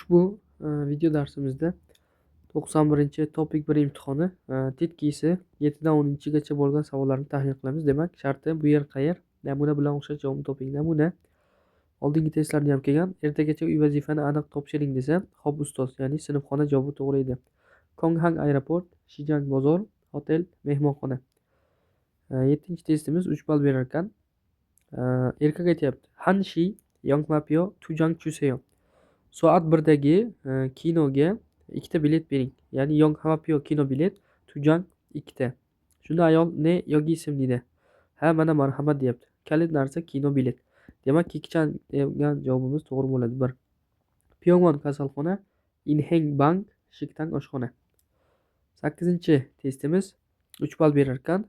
Ushbu video darsimizda 91-TOPIK 1 imtihoni tetkisi 7dan 10-gacha bo'lgan savollarni tahlil qilamiz. Demak, sharti bu yer qayer? Namuna bilan o'xshash javobni toping. Namuna oldingi testlarda ham kelgan. Ertagacha uy vazifani aniq topshiring desa, xo'p ustoz, ya'ni sinfxona javobi to'g'ri edi. Konghang aeroport, Shijang bozor, hotel, mehmonxona. 7-testimiz 3 ball berar ekan. Erkak aytyapti: "Hanshi Yongmapyo Tujang Chuseyo." Soat 1dagi kinoga 2 ta bilet bering. Ya'ni Yongmapyo kino bilet, Tujang 2 ta. Shunda ayol "Ne yogi ism" deydi. Ha, mana marhamat deyapti. Kalit narsa kino bilet. Demak, Kikchan degan javobimiz to'g'ri bo'ladi. 1. Pyongyang kasalxona, Inheng bank, Shiktang oshxona. 8-testimiz 3 ball berar ekan.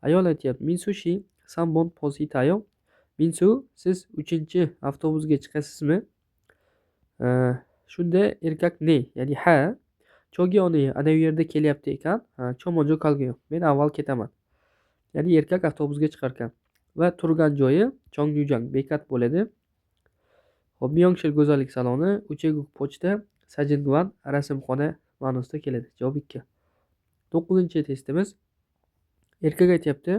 Ayol aytyapti: "Minsushi sambon posi tayo." Minsu, siz 3-avtobusga chiqasizmi? Shunda erkak ne, ya'ni ha, chogi oni ana u yerda kelyapti ekan. Chomonjo kalgayo. Men avval ketaman. Ya'ni erkak avtobusga chiqar ekan va turgan joyi Chongyujang bekat bo'ladi. Xo'p, Miyongshil go'zallik saloni, Ucheguk pochta, Sajingvan rasmxona ma'nosida keladi. Javob 2. 9-testimiz. Erkak aytyapti: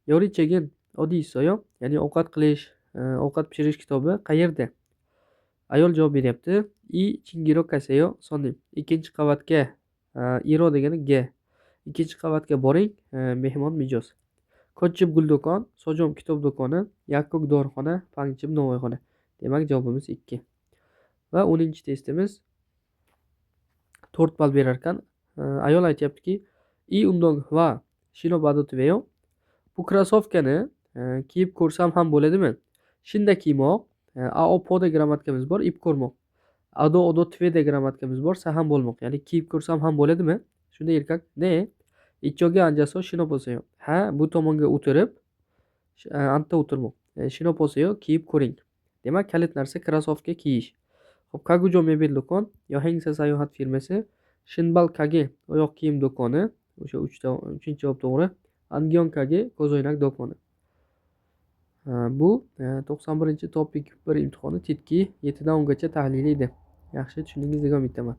"Yorichagin odisoyo", ya'ni ovqat qilish, ovqat pishirish kitobi qayerda? Ayol javob beryapti: "I chingiro kaseyo sonim." Ikkinchi qavatga, iro degani g. Ikkinchi qavatga boring, mehmon mijoz. Kotchib gul do'kon, Sojom kitob do'koni, Yakkok dorixona, Pangchib novvoyxona. Demak, javobimiz 2. Va 10-testimiz 4 ball berar ekan. Ayol aytyaptiki: "I undong va shinobadotveyo." Bu krossovkani kiyib ko'rsam ham bo'ladimi? Shinda kiymoq, ao poda grammatikamiz bor, ip ko'rmoq. Ado odo tveda grammatikamiz bor, sa ham bo'lmoq. Ya'ni kiyib ko'rsam ham bo'ladimi? Shunda erkak ne? Ichoga anjaso shinoposeyo. Ha, bu tomonga o'tirib, anta o'tirmoq. Shinoposeyo kiyib ko'ring. Demak, kalit narsa krossovka kiyish. Xo'p, Kagujo mebel do'kon, Yohengsa sayohat firmasi, Shinbal Kage oyoq kiyim do'koni, o'sha 3 ta 3-javob to'g'ri. Angion Kage ko'zoynak do'koni. Bu 91-TOPIK 1 imtihoni tetki 7dan 10 gacha tahlili edi. Yaxshi tushundingiz degan umiddaman.